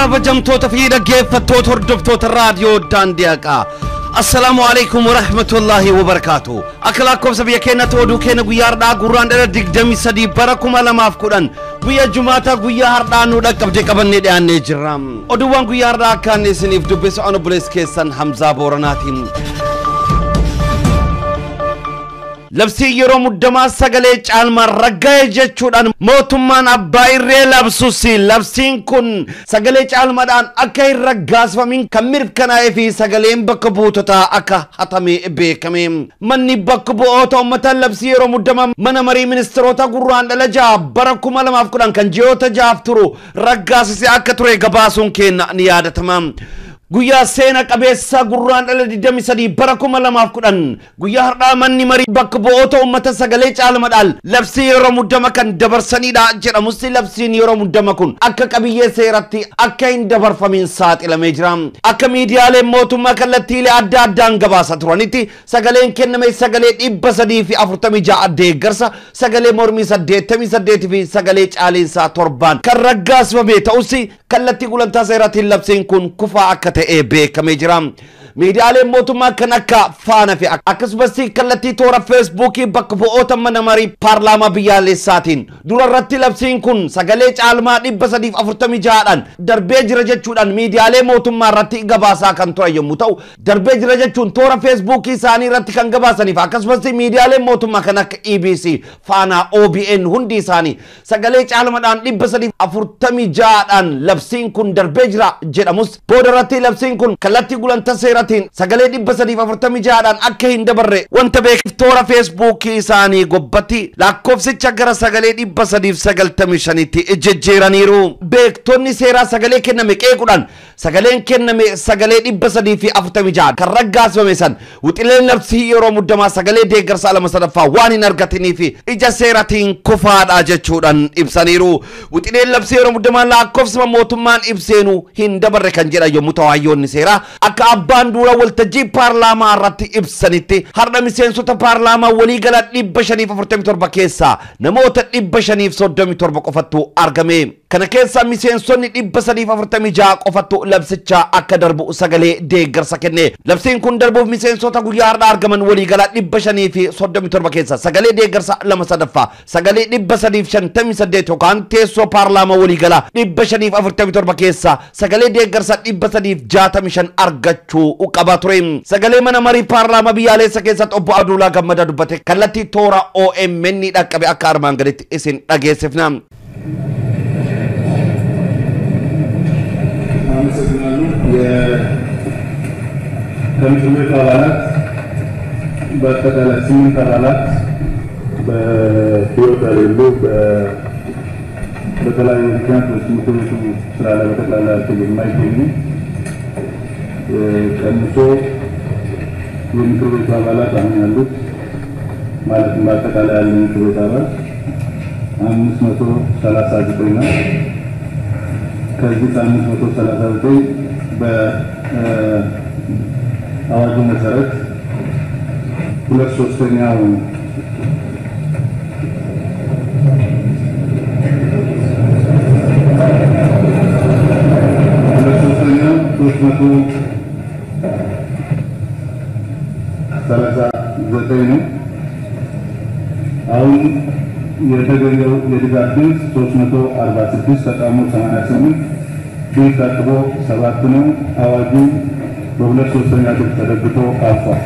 Kabajamtoota fi dhaggeeffattoota hordoftoota raadiyoo Daandii Haqaa. Assalaamu alaikum wa rahmatullahi wa barakaatu. Akka lakkoofsa biyya keenyatti oduu keenya guyyaa har'aa gurraan dhala 23 bara 2010 guyyaa Jumaataa guyyaa har'aa nu dhaqqabdee qabannee dhiyaannee jirra. Oduuwwan guyyaa har'aa akkaan isiniif dubbisu anu bulees keessan Hamzaa Booranaatiin. Labsii yeroo muddamaa sagalee caalmaan ragga'e jechuudhaan mootummaan abbaa irree labsus labsiin kun sagalee caalmaadhaan akka hin raggaasifamin kan mirkanaa'ee fi sagaleen bakka buutotaa akka hatame beekame. Manni bakka bu'oota uummataa labsii yeroo muddamaa mana marii ministeerota gurraan dhala 6 bara 2010 kan ji'oota 6 turu raggaasisee akka ture gabaasuun keenya ni yaadatama. Guyyaa seena qabeessa gurraan dhala 23 bara 2010 guyyaa har'aa manni marii bakka bu'oota uummata sagalee caalmaadhaan labsii yeroo muddama kan dabarsanidha jedhamus labsiin yeroo muddama kun akka qabiyyee seeratti akka hin dabarfamin saaxilamee jira. Akka miidiyaaleen mootummaa kallattiilee adda addaan gabaasa turanitti sagaleen kenname sagalee 346 deeggarsa sagalee mormii 88 fi sagalee caaleensaa 7 kan raggaasifame ta'us kallattii gulantaa seeraatiin labsiin kun kufaa akka ta'e beekamee jira. Miidiyaaleen mootummaa kan akka Faana fi akkasumas kallattii toora Feesbuukii bakka bu'oota mana marii paarlaamaa biyyaalessaatiin dura irratti labsiin kun sagalee caalmaa 346dhaan darbee jira jechuudhaan miidiyaalee mootummaa irratti gabaasaa kan turan yommuu ta'u darbee jira jechuun toora Feesbuukii isaanii irratti kan gabaasaniif akkasumas miidiyaaleen mootummaa kan akka EBC, Faana, OBN hundi isaanii sagalee caalmaadhaan 346dhaan labsiin kun darbee jira jedhamus booda irratti labsiin kun kallattii gulantaa seeraatiin sagalee 346dhaan akka hin dabarre wanta beekuuf toora Feesbuukii isaanii gobbatti lakkoofsicha gara sagalee 395tti jijjiiraniiru. Beektonni seeraa sagalee kenname qeequudhaan sagaleen kenname sagalee 346 kan raggaasifame san wixileen labsii yeroo muddamaa sagalee deeggarsaa 2/3 waan hin argatiniif ija seeraatiin kufaadha jechuudhaan ibsaniiru. Wixileen labsii yeroo muddamaa lakkoofsima mootummaan ibseenuu hin dabarre kan jedhan yommuu ta'u hayyoonni seeraa akka abbaan duula waltajjii paarlaamaa irratti ibsanitti har'a miseensota paarlaamaa waliigala 547 keessaa namoota 537 qofattu argame. Kana keessaa miseensonni 346 qofattu labsicha akka darbu sagalee deeggarsa kenne. Labsiin kun darbuuf miseensota guyyaa har'aa argaman waliigala 537 keessaa sagalee deeggarsa 2/3 sagalee 358 yookaan teessoo paarlaamaa waliigala 547 keessaa sagalee deeggarsa 365 argachuu qaba ture. Sagalee mana marii paarlaamaa biyyaalessa keessatti obbo Aduulaa Gammadaa dubbate kallattii toora OMN dhaqqabe akka armaan gaditti isin dhageessifna. ከምክር ቤቱ አባላት በአጠቃላይ 8 አባላት በሕይወት የሌሉ በተለያዩ ምክንያቶች ምክር ቤቱ ስራ ላይ በጠቅላላ የማይገኙ ቀንሶ የምክር ቤቱ አባላት አሁን ያሉት ማለትም በአጠቃላይ ያለው ምክር ቤት አባል 539 ነው። ከዚህ 539 በአዋጁ መሰረት 2/3 339 ነው። አሁን የተገኘው የድጋፍ ድምፅ 346 ተቃውሞ 88 ድምፅ ታቅቦ 7 ነው። አዋጁ በ2/3 ድምፅ ተደግፎ አልፏል።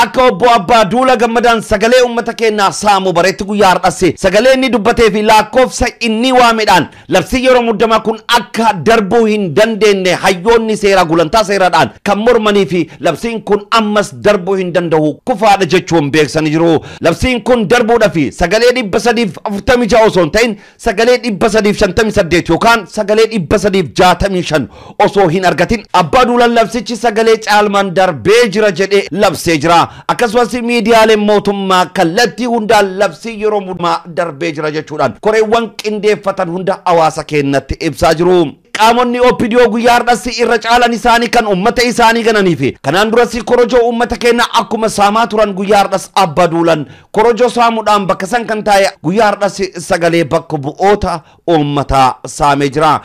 Akka obbo Abbaa Duula Gammadaan sagalee uummata keenyaa saamuu bareetti guyyaa har'asse sagalee inni dubbatee fi lakkoofsa inni waamedhaan labsii yeroo muddamaa kun akka darbuu hin dandeenye hayyoonni seeraa gulantaa seeraadhaan kan mormanii fi labsiin kun ammas darbuu hin danda'u kufaadha jechuun beeksanii jiru. Labsiin kun darbuudhaa fi sagalee 346 osoo hin ta'in sagalee 358 yookaan sagalee 365 osoo hin argatin Abbaa Duulaan labsichi sagalee caalmaan darbee jira jedhee labsee jira. Akkasumas miidiyaaleen mootummaa kallattii hundaan labsii yeroo muddamaa darbee jira jechuudhaan koreewwan qindeeffatan hunda hawaasa keenyatti ibsaa jiru. Qaamonni OPDO guyyaa har'as irra caalan isaanii kan uummata isaanii gananii fi kanaan duras korojoo uummata keenya akkuma saamaa turan guyyaa har'as abba duulan korojoo saamuudhaan bakka san kan taa'e guyyaa har'as sagalee bakka bu'oota uummataa saamee jira.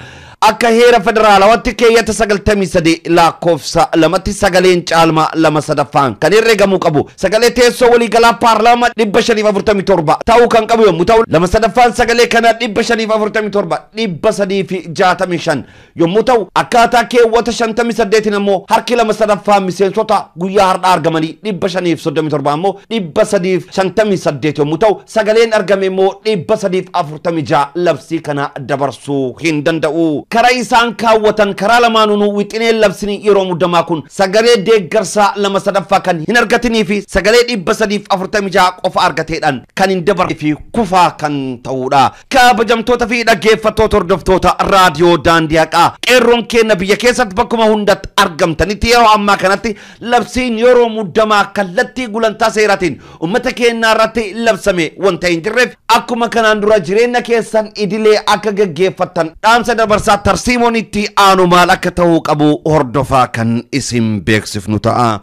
Akka heera federaalawaatti keeyyata 93 lakkoofsa 2tti sagaleen caalmaa 2/3 kan herreegamuu qabu sagalee teessoo waliigalaa paarlaamaa 547 ta'uu kan qabu yommuu ta'u, 2/3 sagalee kana 547 365 yommuu ta'u, akkaataa keewwata 58 immoo harki 2/3 miseensota guyyaa har'aa argamanii 537 immoo 358 yommuu ta'u, sagaleen argame immoo 346 labsii kana dabarsuu hin danda'u. Karaa isaan kaawwatan karaa lamaanuu wixineen labsini yeroo muddamaa kun sagalee deeggarsaa 2/3 kan hin argatinii fi sagalee 346 qofa argateedhaan kan hin dabarre fi kufaa kan ta'udha. Kabajamtoota fi dhaggeeffattoota hordoftoota raadiyoo Daandii Haqaa, qeerroon keenya biyya keessatti bakkuma hundatti argamtanitti yeroo ammaa kanatti labsiin yeroo muddamaa kallattii gulantaa seeraatiin uummata keenyaa irratti labsame wanta hin jirreef akkuma kanaan dura jireenya keessan idilee akka gaggeeffattan dhaamsa dabarsaa tarsiimoon itti aanu maal akka ta'uu qabu hordofaa kan isin beeksifnu ta'a.